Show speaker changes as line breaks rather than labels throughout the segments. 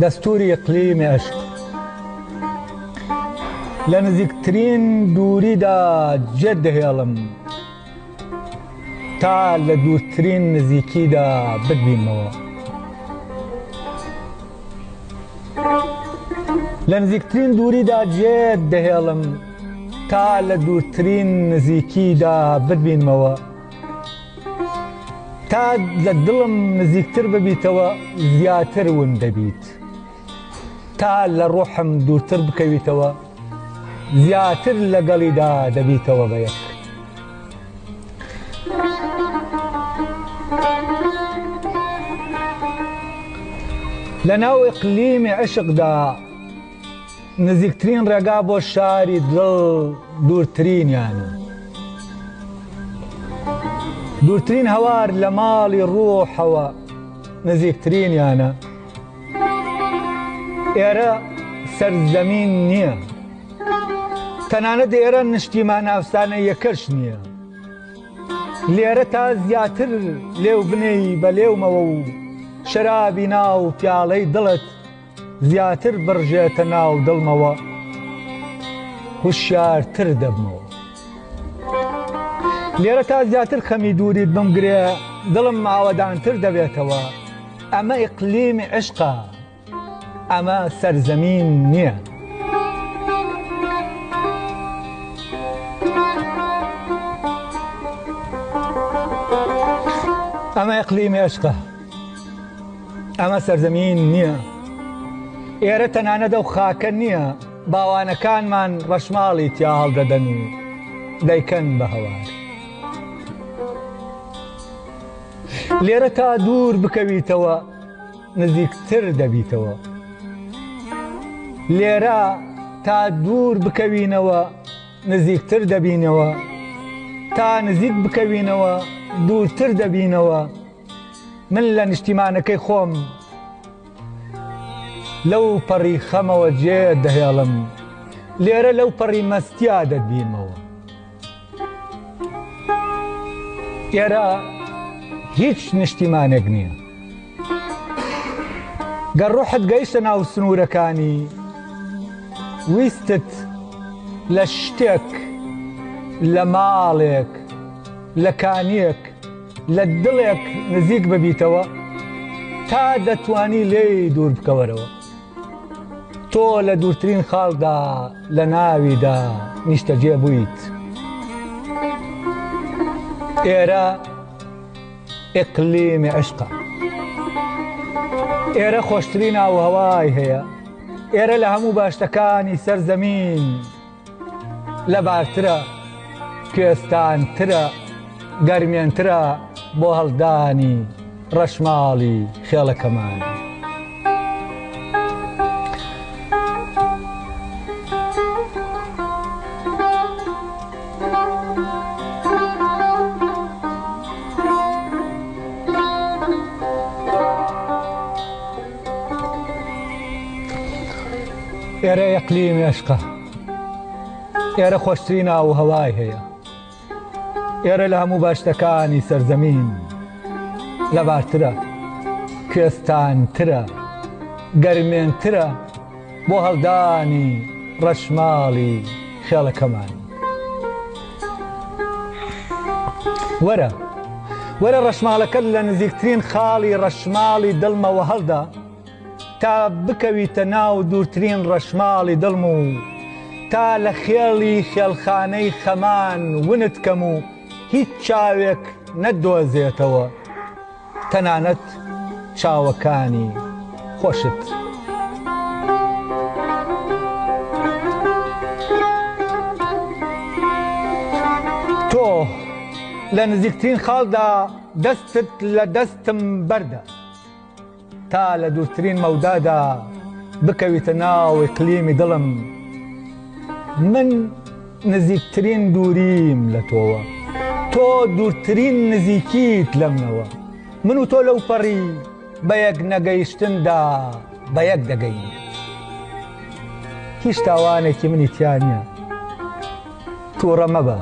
دەستوری ئیقلیمی عەشق لە نزیکترین دووریدا جێت دەهێڵم تا لە دوورترین نزیکیدا بتبینمەوە. لە نزیکترین دووریدا جێت دەهێڵم تا لە دوورترین نزیکیدا بتبینمەوە. تا لە دڵم نزیکتر ببیتەوە زیاتر ون دەبیت. تا لە ڕۆحم دوورتر بکەویتەوە زیاتر لەگەڵیدا دەبیتەوە بە یەک. لە ناو ئیقلیمی عشقدا نزیکترین ڕێگا بۆ شاری دڵ دوورترینیانە. دوورترین هەوار لە ماڵی ڕوحەوە نزیکترینیانە. ئێرە سەرزەمین نییە. تەنانەت ئێرە نیشتیمان ئەفسانەییەکەش نییە. لێرە تا زیاتر لێو بنێی بە لێومەوە و شەرابی ناو پیاڵەی دڵت زیاتر بڕژێتە ناو دڵمەوە هوشیارتر دەبمەوە. لێرە تا زیاتر خەمی دووریت بمگرێ دڵم ئاوەدانتر دەبێتەوە. ئەمە ئیقلیمی عشقە، ئەمە سەرزەمین نییە. ئەمە ئیقلیمی عشقە، ئەمە سەرزەمین نییە. ئێرە تەنانەت ئەو خاکە نییە باوانەکانمان ڕەشماڵی تیا هەڵدەدەن و دەیکەن بە هەوار. لێرە تا دوور بکەویتەوە نزیکتر دەبیتەوە. لێرە تا دوور بکەوینەوە نزیکتر دەبینەوە. تا نزیک بکەوینەوە دوورتر دەبینەوە. من لە نیشتیمانەکەی خۆم لەو پەڕی خەمەوە جێ دەهێڵم. لێرە لەو پەڕی مەستیا دەتبینمەوە. ئێرە هیچ نیشتیمانێک نییە. گەر ڕۆحت گەیشتە ناو سنوورەکانی، ویستت لە شتێک، لە ماڵێک، لە کانییەک، لە دڵێک نزیک ببیتەوە، تا دەتوانی لێی دوور بکەوەرەوە. تۆ لە دوورترین خاڵدا لە ناویدا نیشتەجێ بوویت. ئێرە ئیقلیمی عشقە. ئێرە خۆشترین ئاووهەوای هەیە. ئێرە لە هەموو باشتەکانی سەر زەمین لەبارترە، کوێستانترە، گەرمێنترە بۆ هەڵدانی ڕەشماڵی خێڵەکەمان. ئێرە ئیقلیمی عشقە. ئێرە خۆشترین ئاو و هەوای هەیە. ئێرە لە هەموو باشتەکانی سەرزەمین لەبارترە، کوێستانترە، گەرمێنترە بۆ هەڵدانی ڕەشماڵی خێڵەکەمان. وەرە، وەرە ڕەشماڵەکەت لە نزیکترین خاڵی ڕەشماڵی دڵمەوە هەڵدە، تا بکەویتە ناو دوورترین ڕەشماڵی دڵم و تا لە خێڵی خێڵخانەی خەمان ونت کەم و هیچ چاوێک نەتدۆزێتەوە تەنانەت چاوەکانی خۆشت. تۆ لە نزیکترین خاڵدا دەستت لە دەستم بەردە. تا لە دوورترین مەودادا بکەویتە ناو ئیقلیمی دڵم من نزیکترین دووریم لە تۆوە تۆ دوورترین نزیکیت لەمنەوە من و تۆ لەو پەڕی بە یەک نەگەیشتندا بە یەک دەگەین هیچ تاوانێکی منی تیا نییە تووڕە مەبە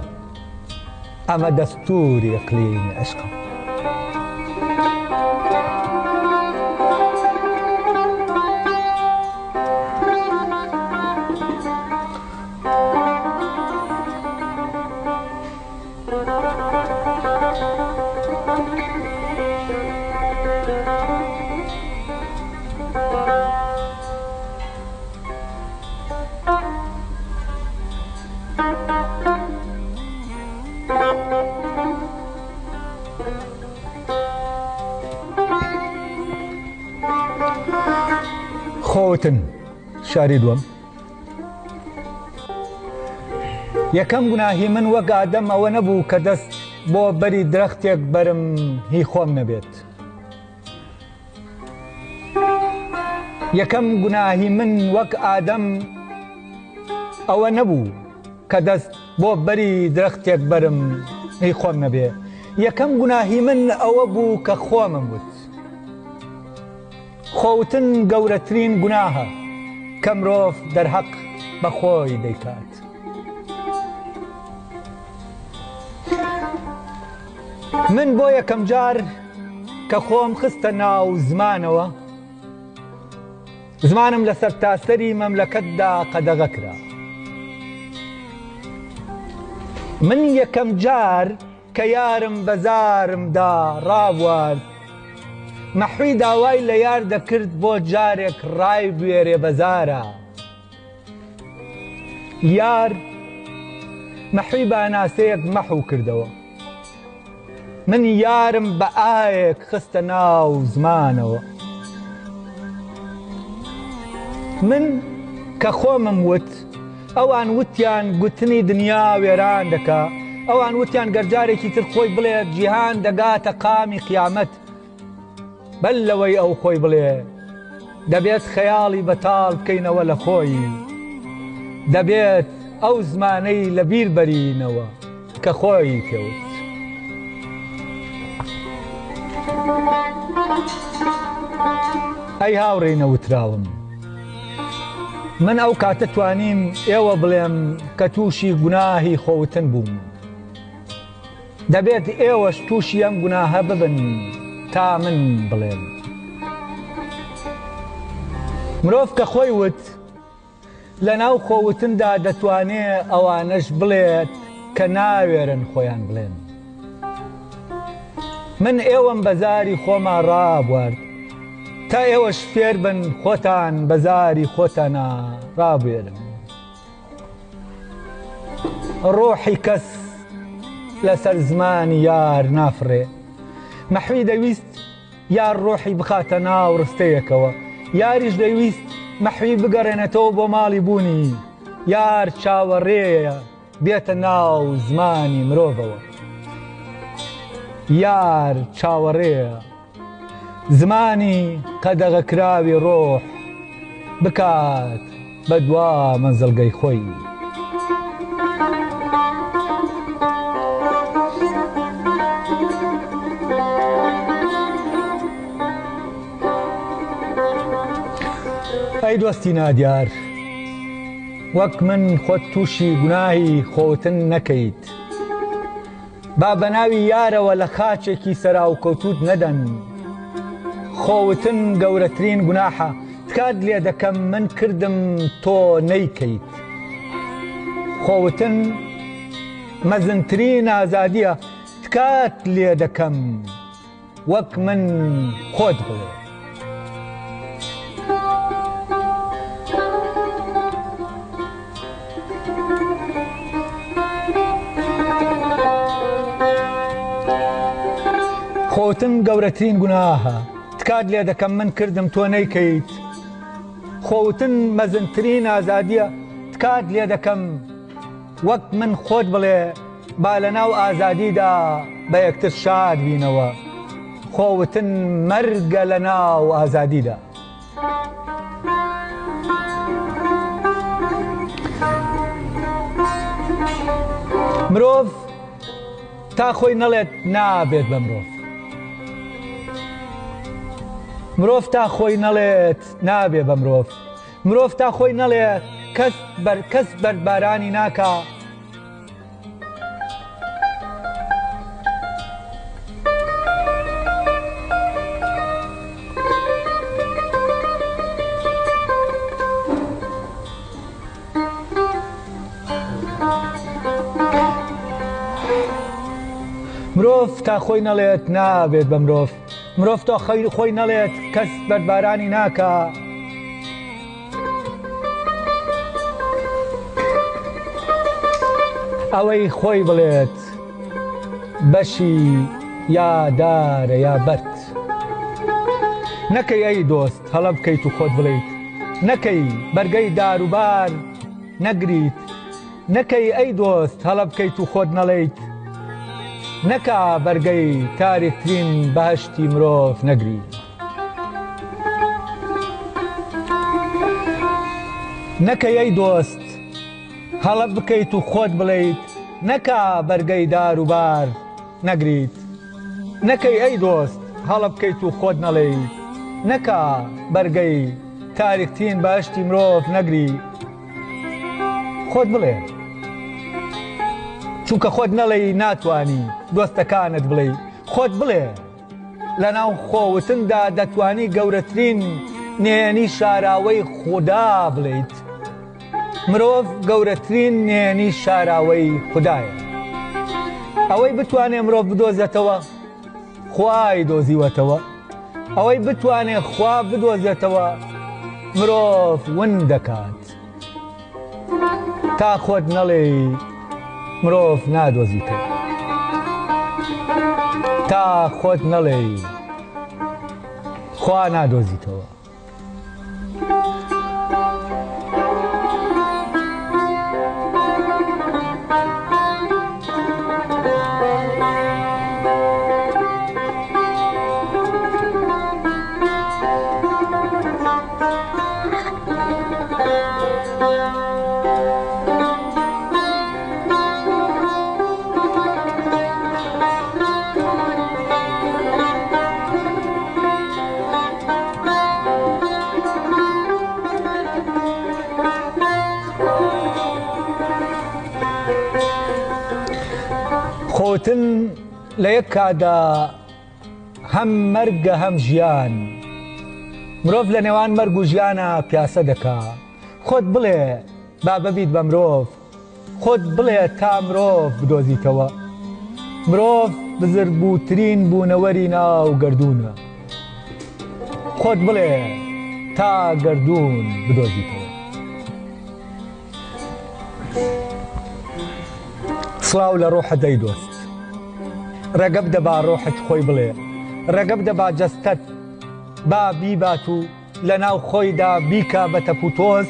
ئەمە دەستووری ئیقلیمی عشقە. خۆوتن شاری دووەم یەکەم گوناهی من وەک ئادەم ئەوە نەبوو کە دەست بۆ بەری درەختێک بەرم هی خۆم نەبێت. یەکەم گوناهی من وەک ئادەم ئەوە نەبوو کە دەست بۆ بەری درەختێک بەرم هی خۆم نەبێ یەکەم گوناهی من ئەوە بوو کە خۆمم وت خۆوتن گەورەترین گوناهە کە مرۆڤ دەرهەق بە خۆی دەیکات. من بۆ یەکەم جار کە خۆم خستە ناو زمانەوە زمانم لە سەرتاسەری مەملەکەتدا قەدەغە کرا. من یەکەم جار کە یارم بە زارمدا ڕابوارد، مەحوی داوای لە یار دەکرد بۆ جارێک ڕایبوێرێ بە زارا. یار مەحوی بە هەناسەیەک مەحو کردەوە. من یارم بە ئایەک خستە ناو زمانەوە. من کە خۆمم وت، ئەوان وتیان گوتنی دنیا وێران دەکا، ئەوان وتیان گەر جارێکی تر خۆی بڵێت جیهان دەگاتە قامی قیامەت، بەر لەوەی ئەو خۆی بڵێ دەبێت خەیاڵی بەتاڵ بکەینەوە لە خۆی، دەبێت ئەو زمانەی لەبیر بەرینەوە کە خۆی پێوت. ئەی هاوڕێی نەوتراوم، من ئەو کاتە توانیم ئێوە بڵێم کە تووشی گوناهی خۆوتن بووم. دەبێت ئێوەش تووشی ئەم گوناهە ببن تا من بڵێم. مرۆڤ کە خۆی وت، لەناو خۆوتندا دەتوانێ ئەوانەش بڵێت کە ناوێرن خۆیان بڵێن. من ئێوەم بە زاری خۆما ڕابوارد تا ئێوەش فێربن خۆتان بە زاری خۆتانا ڕابوێرن. ڕۆحی کەس لەسەر زمانی یار نافڕێ. مەحوی دەویست یار ڕۆحی بخاتە ناو ڕستەیەکەوە، یاریش دەیویست مەحوی بگەڕێنێتەوە بۆ ماڵی بوونی، یار چاوەڕێیە بێتە ناو زمانی مرۆڤەوە. یار چاوەڕێیە زمانی قەدەغەکراوی ڕۆح بکات بە دوا مەنزڵگەی خۆی. ئەی دۆستی نادیار، وەک من خۆت تووشی گوناهی خۆوتن نەکەیت. با بە ناوی یارەوە لە خاچێکی سەراوکەوتووت نەدەن. خۆوتن گەورەترین گوناحە، تکات لێ دەکەم من کردم تۆ نەیکەیت. خۆوتن مەزنترین ئازادییە، تکات لێ دەکەم. وەک من خۆت بڵێ. خۆتم گەورەترین گوناهە تکات لێ دەکەم من کردم تۆ نەیکەیت خۆوتن مەزنترین ئازادیە تکات لێ دەکەم وەک من خۆت بڵێ با لە ناو ئازادیدا بە یەکتر شاد بینەوە. خۆ وتن مەرگە لە ناو ئازادیدا. مرۆڤ تا خۆی نەڵێت نابێت بە مرۆڤ. مرۆڤ تا خۆی نەڵێت نابێ بە مرۆڤ. مرۆڤ تا خۆی نەڵێ کەس بەر کەس بەردبارانی ناکا. مرۆڤ تا خۆی نەڵێت نابێت بە مرۆڤ مرۆڤ تا خۆی نەڵێت کەس بەردبارانی ناکا ئەوەی خۆی بڵێت بەشی یا دارە یا بەرد. نەکەی ئەی دۆست هەڵە بکەیت و خۆت بڵێیت. نەکەی بەرگەی داروبار نەگریت نەکەی ئەی دۆست هەڵە بکەیت و خۆت نەڵێیت نەکا بەرگەی تاریکترین بەهەشتی مرۆڤ نەگری. نەکەی ئەی دۆست هەڵە بکەیت و خۆت بڵێیت نەکا بەرگەی دار و بار نەگریت نەکەی ئەی دۆست هەڵە بکەیت و خۆت نەڵێیت نەکا بەرگەی تاریکترین بەهەشتی مرۆڤ نەگری. خۆت بڵێ چونکە خۆت نەڵێی ناتوانی دۆستەکانت بڵێی خۆت بڵێ لەناو خۆوتندا دەتوانی گەورەترین نهێنی شاراوەی خودا بڵێیت مرۆڤ گەورەترین نهێنی شاراوەی خودایە ئەوەی بتوانێ مرۆڤ بدۆزێتەوە خوای دۆزیوەتەوە ئەوەی بتوانێ خوا بدۆزێتەوە مرۆڤ ون دەکات تا خۆت نەڵێی مرۆڤ نادۆزیتەوە تا خۆت نەڵێی خوا نادۆزیتەوە. خۆوتن لە یەک کاتدا هەم مەرگە هەم ژیان مرۆڤ لە نێوان مەرگ و ژیانە پیاسە دەکا خۆت بڵێ با ببیت بە مرۆڤ خۆت بڵێ تا مرۆڤ بدۆزیتەوە. مرۆڤ بزربووترین بوونەوەری ناو گەردوونە. خۆت بڵێ تا گەردوون بدۆزیتەوە. سڵاو لە ڕۆحت ئەی دۆست. ڕێگە بدە با ڕۆحت خۆی بڵێ. ڕێگە بدە با جەستەت با بیبات و لەناو خۆیدا بیکا بە تەپوتۆز،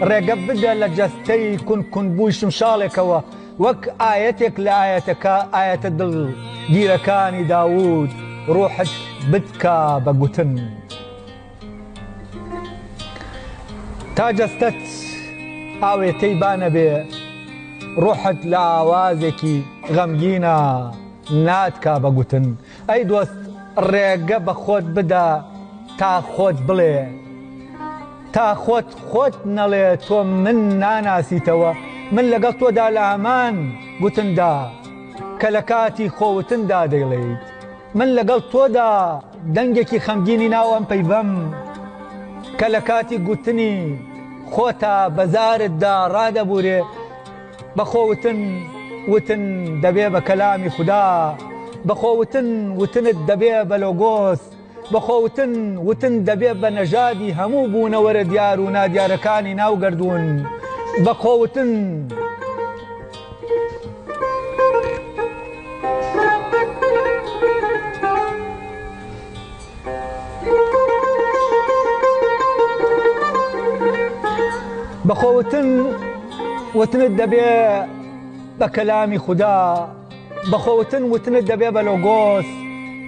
ڕێگە بدە لە جەستەی کون کونبووی شمشاڵێکەوە وەک ئایەتێک لە ئایەتەکە ئایەتە دڵگیرەکانی داوود ڕوحت بتکا بە گوتن. تا جەستەت ئاوێتەی با نەبێ ڕوحت لە ئاوازێکی غەمگینا ناتکا بە گوتن. ئەی دۆست ڕێگە بە خۆت بدە تا خۆت بڵێ تا خۆت خۆت نەڵێ تۆ من ناناسیتەوە من لەگەڵ تۆدا لە هەمان گوتندا کە لە کاتی خۆوتندا دەیڵێیت من لەگەڵ تۆدا دەنگێکی خەمگینی ناو ئەم پەیڤەم کە لە کاتی گوتنی خۆتا بەزارتدا ڕادەبورێ بە خۆ وتن وتن دەبێ بە کەلامی خودا، بە خۆ وتن وتنت دەبێ بە لۆگۆس، بە خۆ وتن وتن دەبێ بە نەژادی هەموو بوونەوەرە دیار و نادیارەکانی ناو گەردوون، بە خۆ وتن. بە خۆ وتن وتنت دەبێ بە کەلامی خودا، بە خۆ وتن وتنت دەبێ بە لۆگۆس،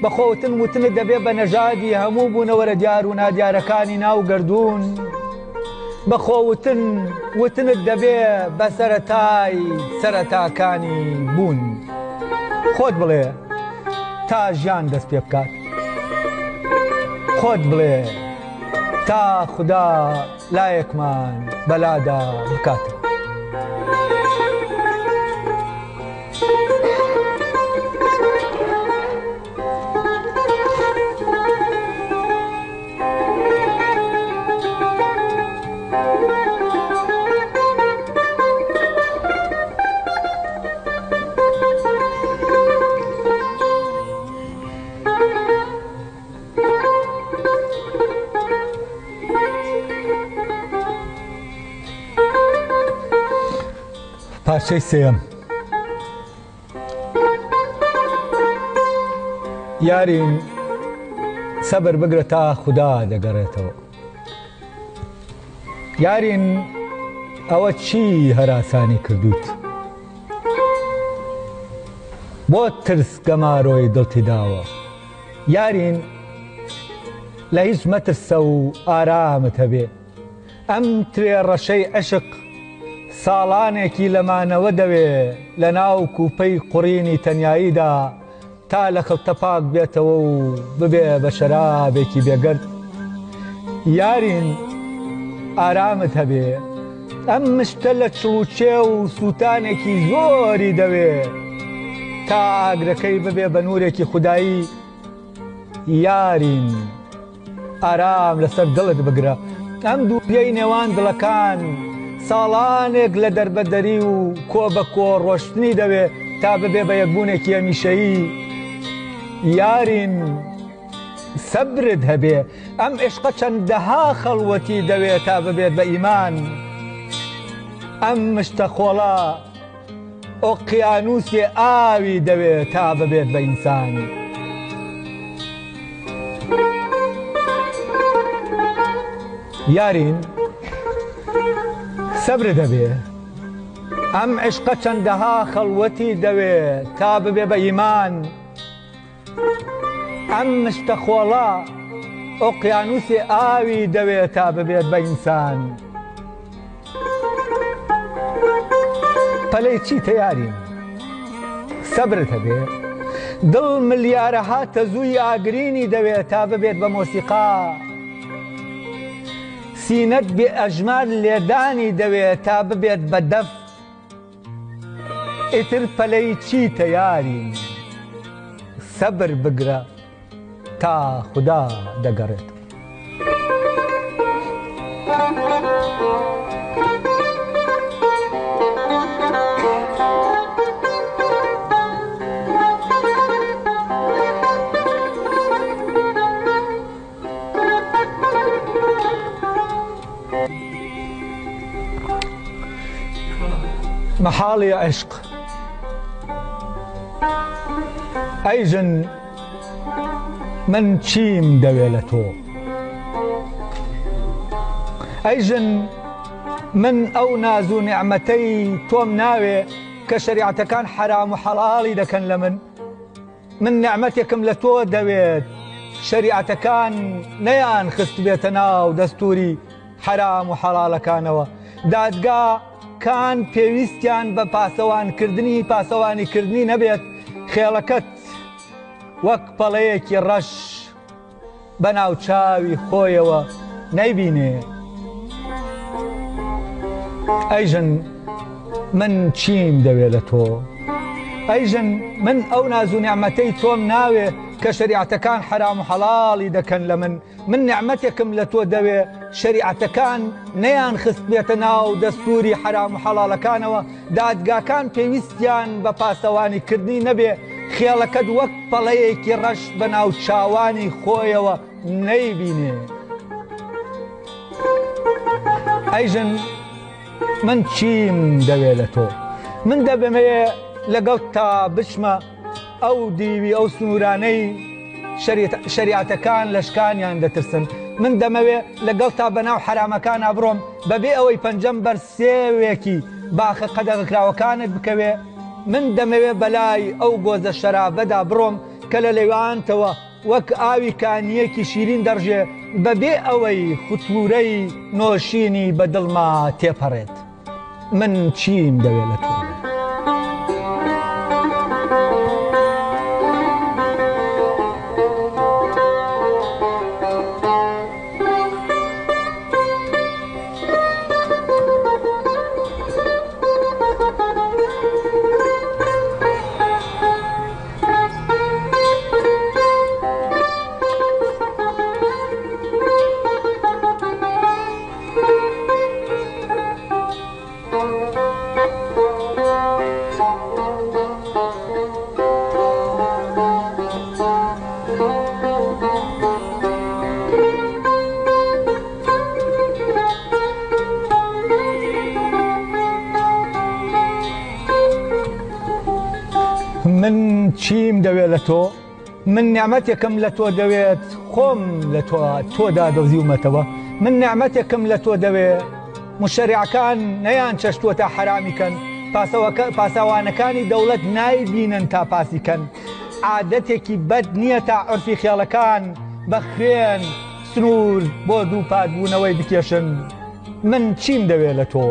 بە خۆ وتن وتنت دەبێ بە نەژادی هەموو بوونەوەرە دیار و نادیارەکانی ناو گەردوون، بە خۆ وتن وتنت دەبێ بە سەرەتای سەرەتاکانی بوون. خۆت بڵێ تا ژیان دەست پێ بکات. خۆت بڵێ تا خودا لایەکمان بەلادا بکاتەوە. پارچەی سێیەم یارین سەبر بگرە تا خودا دەگەڕێتەوە. یارین ئەوە چی هەراسانی کردوویت؟ بۆ ترس گەمارۆی دڵتی داوە؟ یارین لە هیچ مەترسە و ئارامت هەبێ. ئەم ترێ ڕەشەی عەشق ساڵانێکی لە مانەوە دەوێ لە ناو کوپەی قوڕینی تەنیاییدا تا لە خڵتە پاک بێتەوە و ببێ بە شەرابێکی بێگەرد. یارین ئارامت هەبێ ئەم مشتە لە چڵوچێ و سووتانێکی زۆری دەوێ تا ئاگرەکەی ببێ بە نوورێکی خودایی. یارین ئارام لەسەر دڵت بگرە ئەم دووریەی نێوان دڵەکان ساڵانێک لە دەربەدەری و کۆ بە کۆ ڕۆشتنی دەوێ تا ببێ بە یەکبوونێکی هەمیشەیی یارین سەبرت هەبێ ئەم عشقە چەندەها خەڵوەتی دەوێ تا ببێت بە ئیمان ئەم مشتە خۆڵە ئۆقیانووسێ ئاوی دەوێ تا ببێت بە ئینسان. یارین سەبرت هەبێ ئەم عشقە چەندەها خەڵوەتی دەوێ تا ببێ بە ئیمان. ئەم مشتە خۆڵە ئۆقیانوسێ ئاوی دەوێ تا ببێت بە ئینسان. پەلەی چی تەیارین سەبرت هەبێ دڵ ملیارەها تەزووی ئاگرینی دەوێ تا ببێت بە مۆسیقا سینەت بێ ئەژمار لێدانی دەوێ تا ببێت بە دەف ئیتر پەلەی چیتە یاریم سەبر بگرە تا خودا دەگەڕێت. مەحاڵی عشق ئەی ژن من چیم دەوێ لە تۆ ئەی ژن من ئەو ناز و نیعمەتەی تۆم ناوێ کە شەریعەتەکان حەرام و حەڵاڵی دەکەن لە من من نیعمەتێکم لە تۆ دەوێت شەریعەتەکان نەیان خستبێتە ناو دەستوری حەرام و حەڵالەکانەوە دادگا کان پێویستیان بە پاسەوانکردنی پاسەوانی کردنی نەبێت خێڵەکەت وەک پەڵەیەکی ڕەش بە ناوچاوی خۆیەوە نەیبینێ. ئەی ژن من چیم دەوێ لە تۆ؟ ئەی ژن من ئەو ناز و نیعمەتەی تۆم ناوێ کە شەریعەتەکان حەرام و حەڵاڵی دەکەن لە من، من نیعمەتێکم لە تۆ دەوێ شەریعەتەکان نەیان خستبێتە ناو دەستووری حەرام و حەڵاڵەکانەوە، دادگاکان پێویستیان بە پاسەوانی کردنی نەبێ، خێڵەکەت وەک پەڵەیەکی ڕەش بە ناوچاوانی خۆیەوە نەیبینێ. ئەی ژن من چیم دەوێ لە تۆ؟ من دەبمەوێ لەگەڵتا بچمە ئەو دیوی ئەو سنوورانەی شەریعەتەکان لە شکانیان دەترسن. من دەمەوێ لەگەڵتا بەناو حەرامەکانا بڕۆم بەبێ ئەوەی پەنجەم بەر سێوێکی باخە قەدەغەکراوەکانت بکەوێ، من دەمەوێ بەلای ئەو گۆزە شەرابەدا بڕۆم کە لە لێوانتەوە وەک ئاوی کانییەکی شیرین دەڕژێ بەبێ ئەوەی خوتوورەی نۆشینی بە دڵما تێپەڕێت. من چیم دەوێ لە تۆ؟ من چیم دەوێت لە تۆ من نیعمەتێکم لە تۆ دەوێت خۆم لە تۆ تۆدا دۆزیومەتەوە من نیعمەتێکم لە تۆ دەوێ. موشەریعەکان نەیان چەشتووە تا حەرامی کەن، پاسەوانەکانی دەوڵەت نایبینن تا پاسی کەن. عادەتێکی بەد نییە تا عورفی خێڵەکان بە خوێن سنوور بۆ دووپاتبوونەوەی بکێشن. من چیم دەوێ لە تۆ؟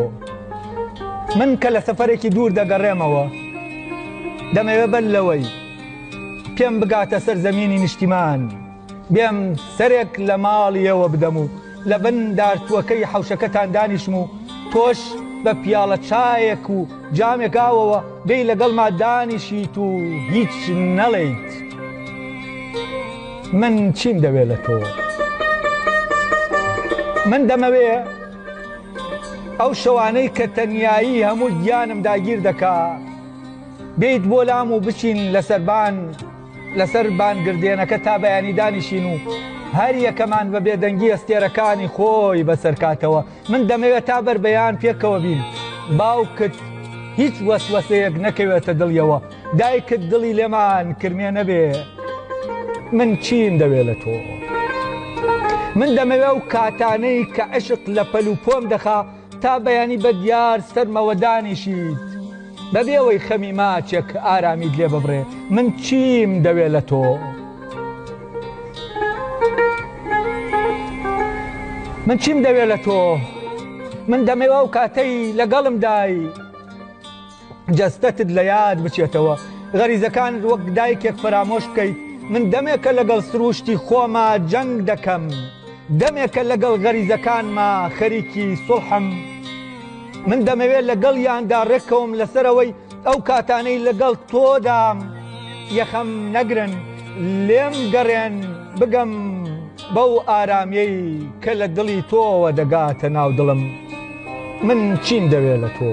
من کە لە سەفەرێکی دوور دەگەڕێمەوە، دەمەوێ بەر لەوەی پێم بگاتە سەر زەمینی نیشتیمان، بێم سەرێک لە ماڵیەوە بدەم و لە بن دارتووەکەی حەوشەکەتان دانیشم و تۆش بە پیاڵە چایەک و جامێک ئاوەوە بێی لەگەڵما دانیشیت و هیچ نەڵێیت. من چیم دەوێ لە تۆ؟ من دەمەوێ ئەو شەوانەی کە تەنیایی هەموو گیانم داگیر دەکا بێیت بۆ لام و بچین لەسەربان لەسەر بان گردێنەکە تا بەیانی دانیشین و هەر یەکەمان بە بێدەنگی ئەستێرەکانی خۆی بەسەر کاتەوە. من دەمەوێت تا بەربەیان پێکەوە بین. باوکت هیچ وەسوەسەیەک نەکەوێتە دڵیەوە. دایکت دڵی لێمان کرمێ نەبێ. من چیم دەوێ لە تۆ؟ من دەمەوێ ئەو کاتانەی کە عەشق لە پەل و پۆم دەخا تا بەیانی بە دیار سەرمەوە دانیشیت. بەبێ ئەوەی خەمی ماچێک ئارامیت لێ ببڕێ من چیم دەوێ لە تۆ؟ من چیم دەوێ لە تۆ؟ من دەمەوێ ئەو کاتەی لەگەڵمدای جەستەتت لە یاد بچێتەوە غەریزەکانت وەک دایکێک فەرامۆش بکەیت من دەمێکە لەگەڵ سروشتی خۆما جەنگ دەکەم دەمێکە لەگەڵ غەریزەکانما خەریکی سوڵحم من دەمەوێت لەگەڵیاندا ڕێککەوم لەسەر ئەوەی ئەو کاتانەی لەگەڵ تۆدام یەخەم نەگرن، لێم گەڕێن بگەم بەو ئارامیەی کە لە دڵی تۆوە دەگاتە ناو دڵم. من چیم دەوێ لە تۆ؟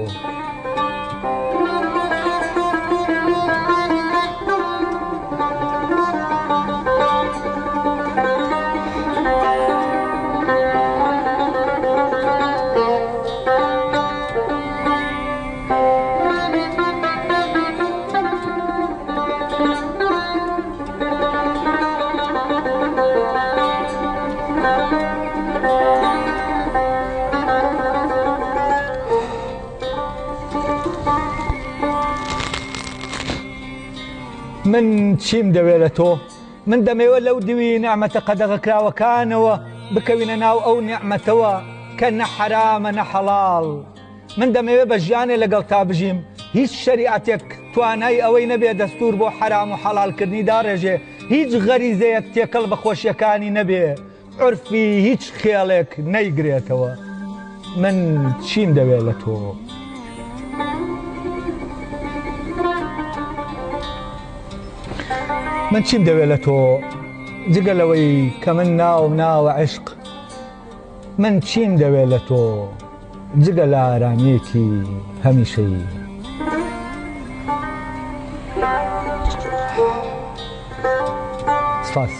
من چیم دەوێ لە تۆ؟ من دەمەوێت لەو دیوی نیعمەتە قەدەغەکراوەکانەوە بکەوینە ناو ئەو نیعمەتەوە کە نە حەرامە نە حەڵاڵ. من دەمەوێت بە ژیانێ لەگەڵتا بژیم هیچ شەریعەتێک توانای ئەوەی نەبێ دەستوور بۆ حەرام و حەڵاڵکردنی داڕێژێ، هیچ غەریزەیەک تێکەڵ بە خۆشیەکانی نەبێ، عورفی هیچ خێڵێک نەیگرێتەوە. من چیم دەوێ لە تۆ؟ من چیم دەوێ لە تۆ؟ جگە لەوەی کە من ناوم ناوە عشق. من چیم دەوێ لە تۆ؟ جگە لە ئارامییەکی هەمیشەیی. سپاس.